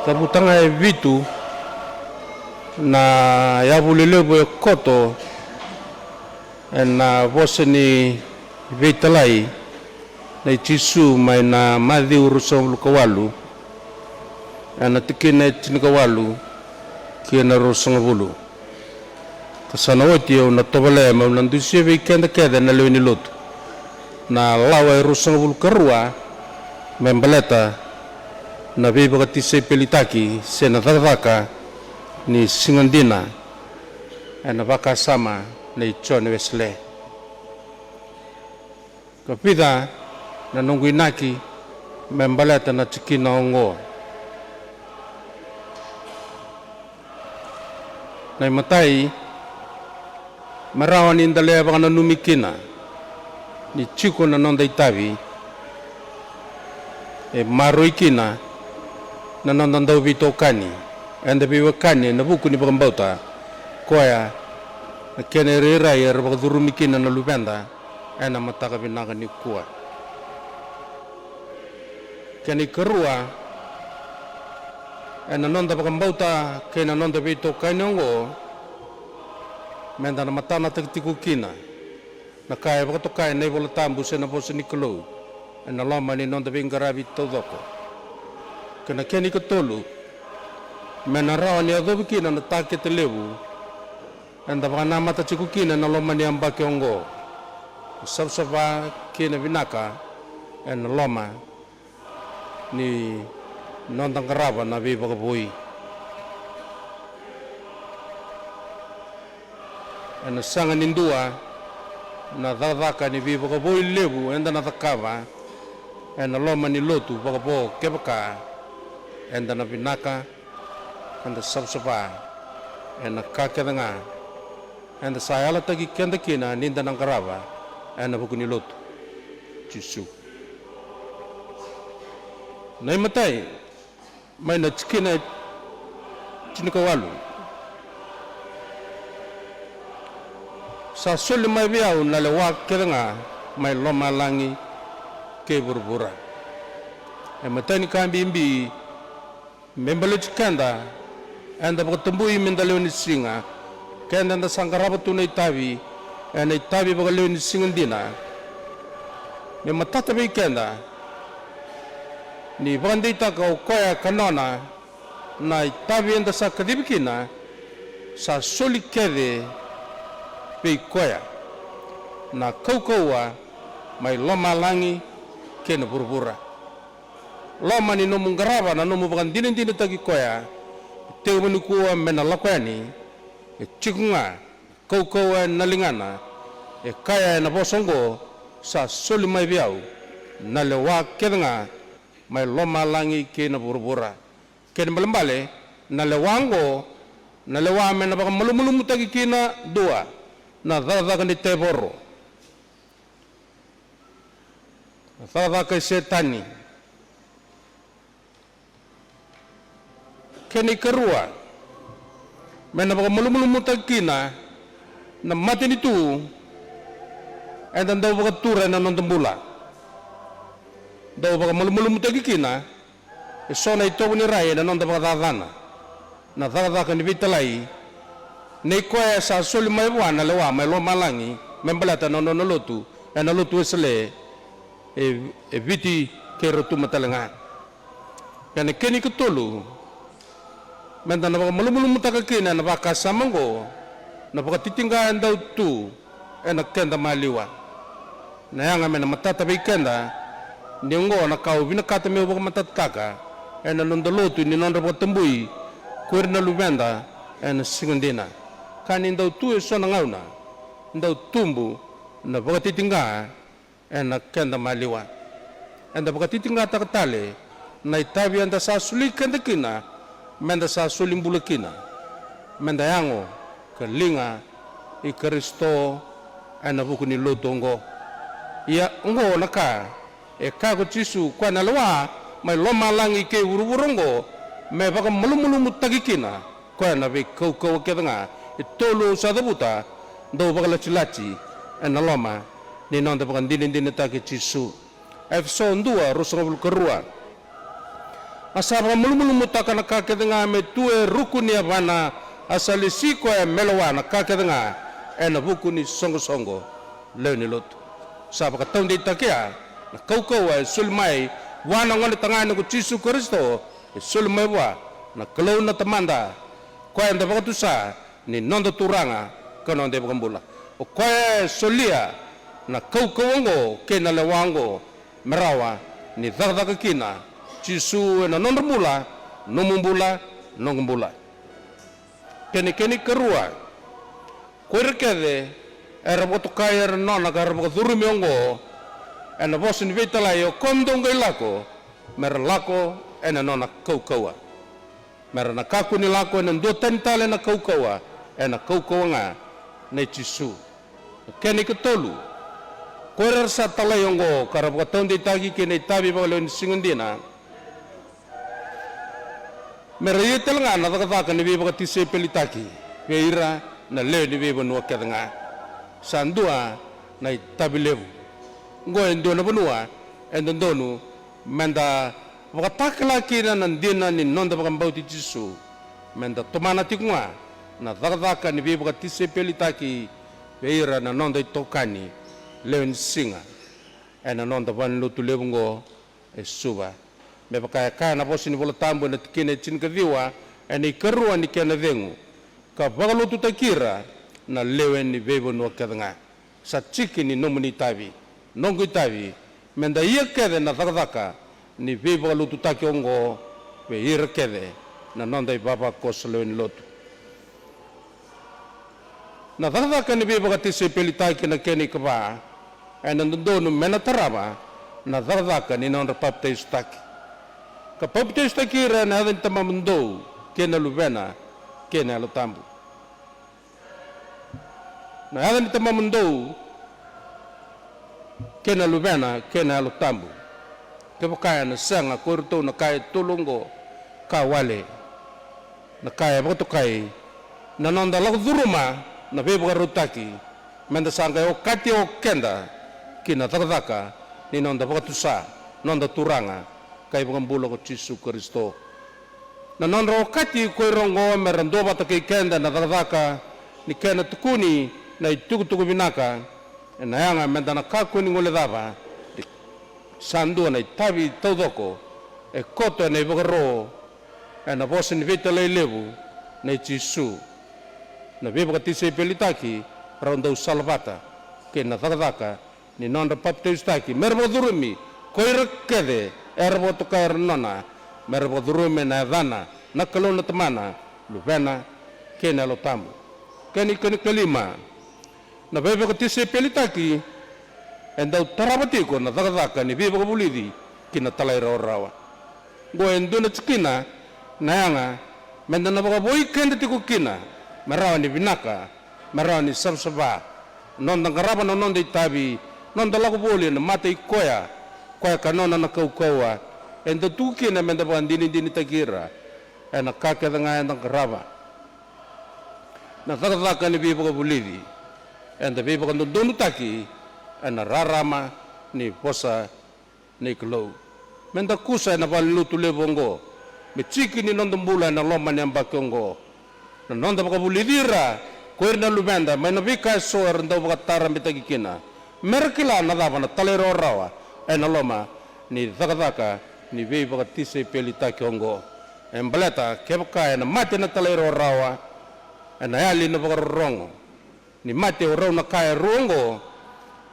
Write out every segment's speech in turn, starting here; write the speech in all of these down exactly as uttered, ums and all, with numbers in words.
Cavuta ga e vitu na yavu lelevu e koto ena vosa ni veitalai nei Jisu mai na Maciu ruasagavulu ka walu, ena tikina e tinikawalu ki na ruasagavulu. Ka sa na oti au na tovolea meu na dusia vei keda kece na lewe ni lotu na lawa e ruasagavulu ka rua me baleta na veivakatisaipelitaki se na cakacaka ni siga dina ena vakasama nei Jone Wesele. Ka vica na noqu inaki me baleta na tikina oqo. Na imatai, me rawa ni da lewe vakananumi kina ni tiko na noda itavi e maroroi kina na noda dauveitokani, eda veiwekani ena vuku ni vakabauta, koya na kena irairai era vakacurumi kina na luveda ena mataka vinaka nikua. Kena ikarua, ena noda vakabauta kei na noda veitokani oqo, meda na matanataki tiko kina na ka e vakatokai na iVola Tabu se na vosa ni Kalou ena loma ni noda veiqaravi taucoko. Kei na kena ikatolu, me na rawa ni yacovi kina na takete levu eda vakanamata tiko kina ena loma ni yabaki oqo, na savasava kei na vinaka ena loma ni noda qarava na veivakavoui. Ena sega ni dua na cakacaka ni veivakavoui levu eda na cakava ena loma ni lotu vakavo kevaka eda na vinaka, eda savasava ena ka kece ga eda sa yalataki keda kina ni da na qarava ena vuku ni lotu. Jisu. Na imatai, mai na tikina e tinikawalu. Sa soli mai vei au na lewa kece ga mai lomalagi kei vuravura. E matai ni ka bibi me baleti keda eda vakatabui meda lewe ni siga, keda eda sa qarava tu na itavi ena itavi vakalewe ni siga dina. Me matata vei keda ni vakadeitaka o koya ka nona na itavi eda sa kacivi kina, sa soli kece vei koya na kaukauwa mai lomalagi kei na vuravura. Loma ni nomu qarava na nomu vakadinadinataki koya, e tekivu nikua me na lako yani, e tiko ga kaukauwa ena ligana, e kaya ena vosa oqo, sa soli mai vei au na lewa kece ga mai lomalagi kei na vuravura. Kena ibalebale, na lewa oqo na lewa me na vakamalumalumutaki kina, dua, na cakacaka ni tevoro, na cakacaka i Setani. Kena ikarua, me na vakamalumalumutaki kina na matanitu eda dau vakatura ena noda bula. Dau vakamalumalumutaki kina e so na itovo ni rai ena noda vakacacana, na cakacaka ni veitalai, nei koya sa soli mai vua na lewa mai lomalagi me baleta na nona lotu, ena lotu Wesele e, e Viti kei Rotuma tale ga. Ia na kena ikatolu, meda na vakamalumalumutaka kina ena vakasama oqo na vakatitiqa e dau tu ena keda maliwa. Na yaga me na matata vei keda ni oqo na ka au vinakata meu vakamatatataka ena noda lotu ni nodra vakatabui ko ira na luveda ena siga dina. Ka ni dau tu e so na gauna, dau tubu na vakatitiqa ena keda maliwa. Eda vakatitiqataka tale na itavi eda sa soli keda kina, meda sa soli bula kina, meda yago ka liga i Karisito ena vuku ni lotu oqo. Ia oqo na ka e kaya ko Jisu, koya na lewa mai lomalagi kei vuravura oqo, me vakamalumalumutaki kina koya na veikaukauwa kece ga e tolu au sa cavuta, dau vakalatilati ena loma ni noda vakadinadinataki Jisu. Efeso dua, ruasagavulu ka rua. A sa vakamalumalumutaka na ka kece ga me tu e ruku ni yavana, a sa lesi koya me lewa na ka kece ga ena vuku ni soqosoqo. Lewe ni lotu, sa vakataudeitaki ya na kaukauwa e soli mai vua na Gone Tagane ko Jisu Karisito, e soli mai vua na Kalou na Tamada, koya eda vakatusa ni noda Turaga ka noda iVakabula. O koya e solia na kaukauwa oqo kei na lewa oqo me rawa ni cakacaka kina Jisu ena nodra bula, nomu bula, noqu bula. Kena, kena ikarua, ko ira kece era vakatokai era nona ka ra vakacurumi oqo ena vosa ni veitalai, o koya mo dou qai lako, me ra lako ena nona kaukauwa. Me ra na kakua ni lako ena dua tani tale na kaukauwa, ena kaukauwa ga nei Jisu. Kena ikatolu, ko ira era sa talai oqo ka ra vakataudeitaki kei na itavi vakalewe ni siga dina, me ra ia tale ga na cakacaka ni veivakatisaipelitaki vei ira na lewe ni veivanua kece ga. Sa dua na itavi levu. Oqo e dua na vanua e dodonu me da vakatakila kina na dina ni noda vakabauti Jisu, me da tomana tiko ga na cakacaka ni veivakatisaipelitaki vei ira na noda itokani lewe ni siga ena noda valenilotu levu oqo e Suva. Me vaka e kaya na vosa ni Vola Tabu ena tikina e tinikaciwa, ena ikarua ni kena cegu, ka vakalotutaki ira na lewe ni veivanua kece ga. Sa tiki ni nomuni itavi, noqu itavi, me da ia kece na cakacaka ni veivakalotutaki oqo vei ira kece na noda ivavakoso lewe ni lotu. Na cakacaka ni veivakatisaipelitaki, na kena ikava, ena dodonu me na tarava na cakacaka ni nodra papitaisotaki. Ka papitaisotaki ira ena yaca ni Tamamudou, kei na Luvena, kei na Yalo Tabu. Na yaca ni Tamamudou, kei na Luvena, kei na Yalo Tabu. Kevaka ena sega ko iratou na ka e tolu oqo, ka wale na ka e vakatokai na noda lako curuma na veivakarautaki, me da sa qai okati o keda ki na cakacaka ni noda vakatusa, noda Turaga ka iVakabula ko Jisu Karisito. Na nodra okati ko ira oqo me ra duavata kei keda ena cakacaka ni kena tukuni na itukutuku vinaka, ena yaga me da na kakua ni guilecava ni sa dua na itavi taucoko e koto ena ivakaro ena vosa ni veitalai levu nei Jisu. Na veivakatisaipelitaki rau dau salavata kei na cakacaka ni nodra papitaisotaki, me ra vakacurumi ko ira kece era vakatokai era nona, me ra vakacurumi ena yacana na Kalou na Tamana, Luvena kei na Yalo Tabu. Kena ikanikalima, na veivakatisaipelitaki e dau tarava tiko na cakacaka ni veivakavulici ki na talairawarawa. Oqo e dua na tikina na yaga me da na vakavoui keda tiko kina me rawa ni vinaka, me rawa ni savasava noda qarava na noda itavi, noda lako voli ena mata i koya, koya ka nona na kaukauwa. Eda tu kina me da vakadinadinataki ira ena ka kece ga eda qarava. Na cakacaka ni veivakavulici eda veivakadodonutaki ena rarama ni vosa ni Kalou. Me da kusa ena valenilotu levu oqo, me tiki ni noda bula ena loma ni yabaki oqo, na noda vakavulici ira ko ira na luveda mai na veika eso era dau vakatarabetaki kina, me ra kila na cava na talairawarawa ena loma ni cakacaka ni veivakatisaipelitaki oqo. E baleta kevaka ena mate na talairawarawa, ena yali na vakarorogo. Ni mate o rau na ka e rua oqo,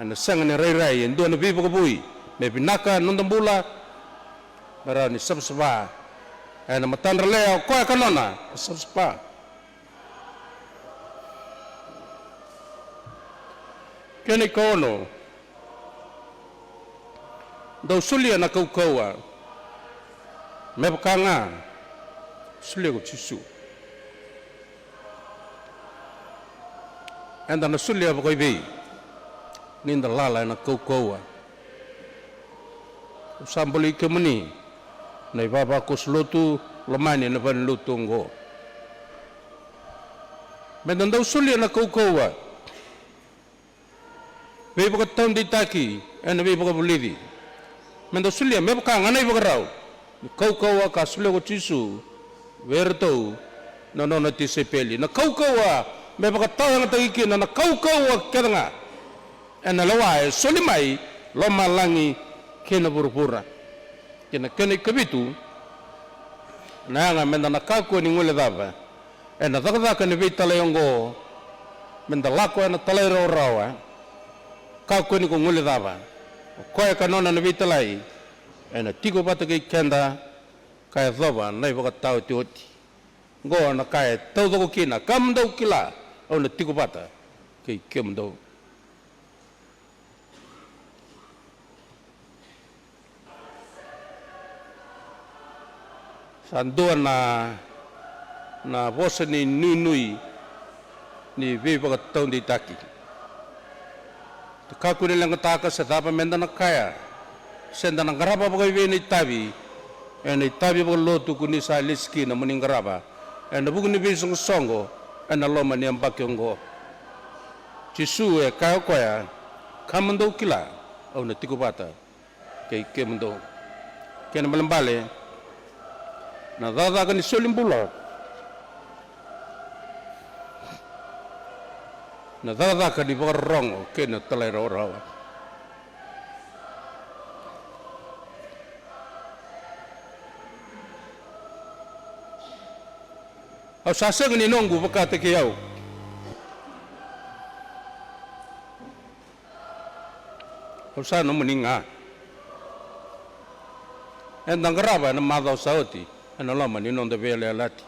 ena sega ni rairai e dua na veivakavoui me vinaka na noda bula, me rawa ni savasava ena matadra, lea o koya ka nona na savasava. Kena ikaono, dau solia na kaukauwa me vaka ga solia ko Jisu. Eda na solia vakaivei ni da lala ena kaukauwa? Au sa bolei kemuni na ivavakoso lotu lomani ena valenilotu oqo, me da dau solia na kaukauwa, veivakataudeitaki ena veivakavulici. Me da solia me vaka ga na ivakarau. Kaukauwa ka solia ko Jisu vei iratou na nona tisaipeli. Na kaukauwa me vakatawayagataki kina na kaukauwa kece ga ena lewa e soli mai lomalagi kei na vuravura. Kei na kena ikavitu, na yaga meda na kakua ni guilecava ena cakacaka ni veitalai oqo, meda lako ena talairawarawa. Kakua ni ko guilecava, o koya ka nona na veitalai ena tiko vata kei keda, ka yacova na ivakataotioti. Oqo na ka e taucoko kina, ka mo dou kila au na tiko vata kei kemudou. Sa dua na, na vosa ni nuinui ni veivakataudeitaki. Da kakua ni leqataka se cava meda na kaya, se da na qarava vakaivei na itavi, ena itavi vakalotu ko ni sa lesi kina mo ni qarava ena vuku ni veisoqosoqo ena loma ni yabaki oqo. Jisu e kaya o koya, ka mo dou kila au na tiko vata kei kemudou. Kena ibalebale, na cakacaka ni soli bula, na cakacaka ni vakarorogo kei na talairawarawa. Au sa sega ni noqu vakataki au. Au sa nomuni ga. Eda qarava ena macawa sa oti ena loma ni noda veiyalayalati.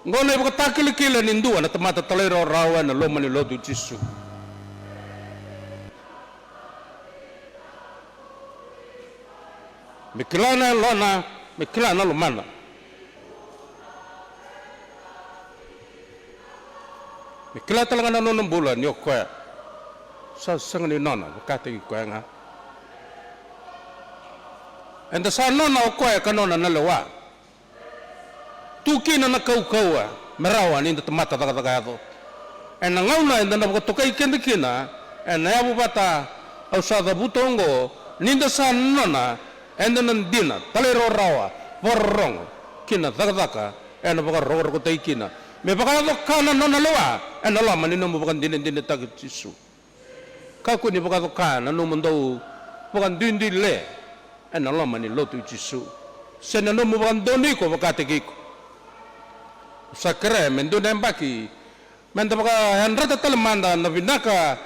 Oqo na ivakatakilakila ni dua na tamata talairawarawa ena loma ni lotu i Jisu. Me kila na yalona, me kila na lomana. Me kila tale ga na nona bula ni o koya sa sega ni nona vakataki koya ga. Eda sa nona o koya ka nona na lewa. Tu kina na kaukauwa me rawa ni da tamata cakacaka yaco. Ena gauna eda na vakatokai keda kina ena yavu vata au sa cavuta oqo, ni da sa nona, eda na dina, talairawarawa, vakarorogo ki na cakacaka ena vakarokorokotaki kina me vakayaco ka na nona lewa ena loma ni nomu vakadinadinataki Jisu. Kakua ni vakacoka na nomudou vakaduidui le ena loma ni lotu i Jisu, se na nomu vakadonui iko vakataki iko. Sa kerea me dua na yabaki meda vakayadrata tale mada na vinaka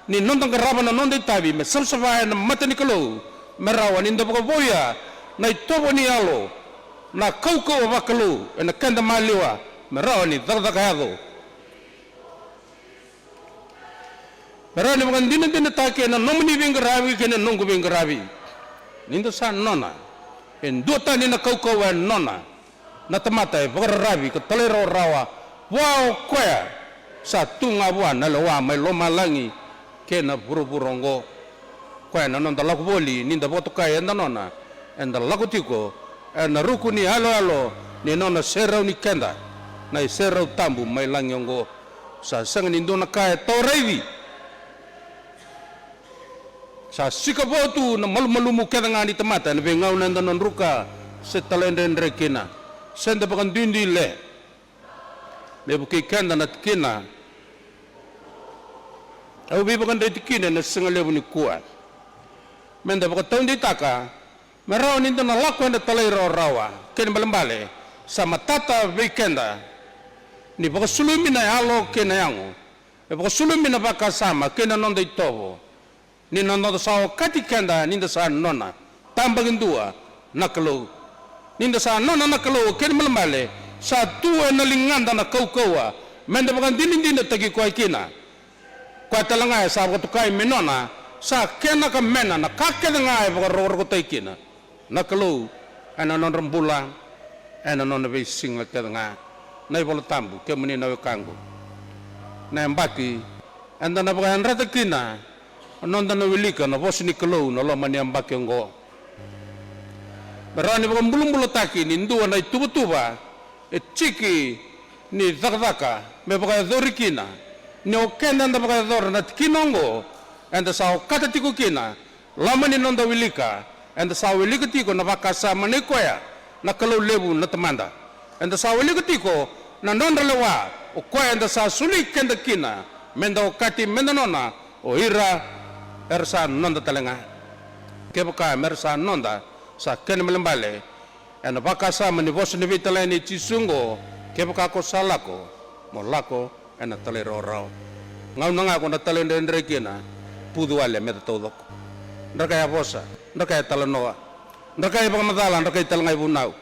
ni noda qarava na noda itavi me savasava ena mata ni Kalou, me rawa ni da vakavouya na itovo ni yalo, na kaukauwa vakalou ena keda maliwa, me rawa ni cakacaka yaco. Me rawa ni vakadinadinataki ena nomuni veiqaravi kei na noqu veiqaravi. Ni da sa nona, e duatani na kaukauwa e nona na tamata e vakararavi ka talairawarawa vua o koya sa tu ga vua na lewa mai lomalagi kei na vuravura oqo. Koya na noda lako voli ni da vakatokai eda nona, eda lako tiko ena ruku ni yaloyalo ni nona serau ni keda na iserau tabu mai lagi oqo. Sa sega ni dua na ka e tawa raici. Sa sika vo tu na malumalumu kece ga ni tamata ena veigauna eda na druka se talaidredre kina, se da vakaduidui le. Me vukei keda na tikina au veivakadreti kina ena siga levu nikua, meda vakataudeitaka me rawa ni da na lako ena talairawarawa. Kena ibalebale, sa matata vei keda ni vakasulumi na yalo kei na yago, e vakasulumi na vakasama kei na noda itovo. Ni na noda sa okati keda ni da sa nona tabakidua na Kalou. Ni da sa nona na Kalou, kena ibalebale, sa tu ena ligada na kaukauwa meda vakadinadinataki koya kina. Koya tale ga e sa vakatokai me nona, sa kena ka mena na ka kece ga e vakarokorokotaki kina na Kalou ena nodra bula ena nona veisiga kece ga. Na iVola Tabu, kemuni na wekaqu, na yabaki eda na vakayadrata kina, noda na wilika na vosa ni Kalou na loma ni yabaki oqo. Me rawa ni vakabulabulataki ni dua na ituvatuva e tiki ni cakacaka me vakayacori kina. Ni o keda eda vakayacora na tikina oqo, eda sa okata tiko kina loma ni noda wilika Eda sa wilika tiko na vakasama nei koya na Kalou levu na Tamada. Eda sa wilika tiko na nodra lewa, o koya eda sa soli keda kina, meda okati meda nona, o ira era sa noda tale ga. Kevaka mera sa noda, sa kena ibalebale ena vakasama ni vosa ni veitalai nei Jisu oqo, kevaka ko sa lako, mo lako ena talairawarawa. Gauna ga ko na talaidredre kina, pucu wale meda taucoko. Dra kaya vosa, dra kaya talanoa, dra kaya vakamacala, dra kaya tale ga ivunau.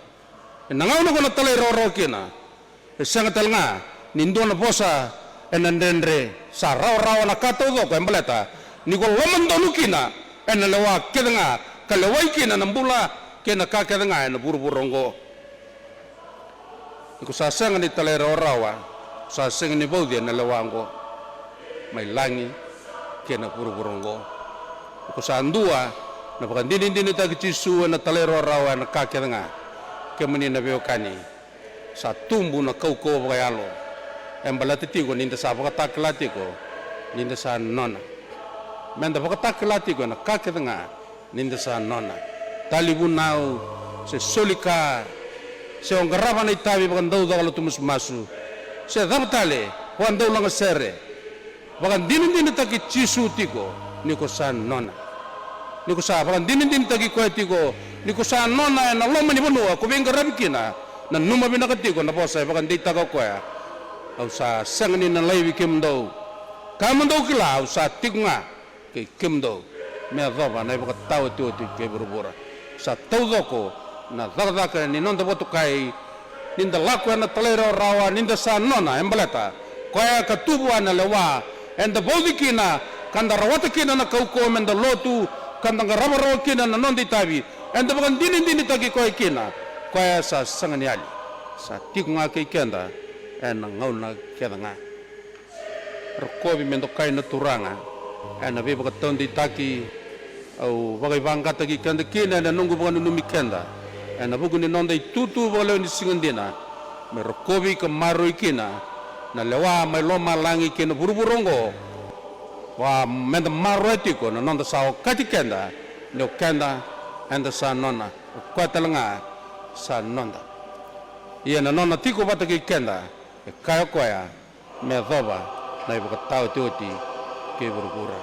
Ena gauna ko na talairawarawa kina, e sega tale ga ni dua na vosa ena dredre, sa rawarawa na ka taucoko e baleta ni ko lomadonu kina ena lewa kece ga ka lewai kina na bula kei na ka kece ga ena vuravura oqo. Ni ko sa sega ni talairawarawa, sa sega ni vauci ena lewa oqo mai lagi kei na vuravura oqo. Ni ko sa dua na vakadinadinataki Jisu ena talairawarawa ena ka kece ga, kemuni na veiwekani, sa tubu na kaukauwa vakayalo. E baleta tiko ni da sa vakatakila tiko ni da sa nona. Meda vakatakila tiko ena ka kece ga ni da sa nona. Tali vunau, se soli ka, se o qarava na itavi vakadaucaka lotu masumasu, se cava tale, vakadaulagasere. Vakadinadinataki Jisu tiko ni ko sa nona. Ni ko sa vakadinadinataki koya tiko ni ko sa nona ena loma ni vanua ko veiqaravi kina, nanuma vinaka tiko na vosa e vakadeitaka o koya: Au sa sega ni na laivi kemudou. Ka mo dou kila, au sa tiko ga kei kemudou me yacova na ivakataotioti kei vuravura. Sa taucoko na cakacaka ni noda vatokai ni da lako ena talairawarawa ni da sa nona, e baleta koya ka tu vua na lewa eda vauci kina, ka da rawata kina na kaukauwa meda lotu, ka da qarava rawa kina na noda itavi, eda vakadinadinataki koya kina. Koya sa sega ni yali, sa tiko ga kei keda ena gauna kece ga. Rokovi me dokai na Turaga ena veivakataudeitaki au vakaivagataki keda kina ena noqu vakananumi keda ena vuku ni noda itutu vakalewe ni siga dina. Me rokovi ka maroroi kina na lewa mai lomalagi kei na vuravura oqo. Va meda maroroya tiko na noda sa okati keda, ni o keda eda sa nona, o koya tale ga sa noda. Ia na nona tiko vata kei keda, e kaya o koya, me yacova na ivakataotioti kei vuravura.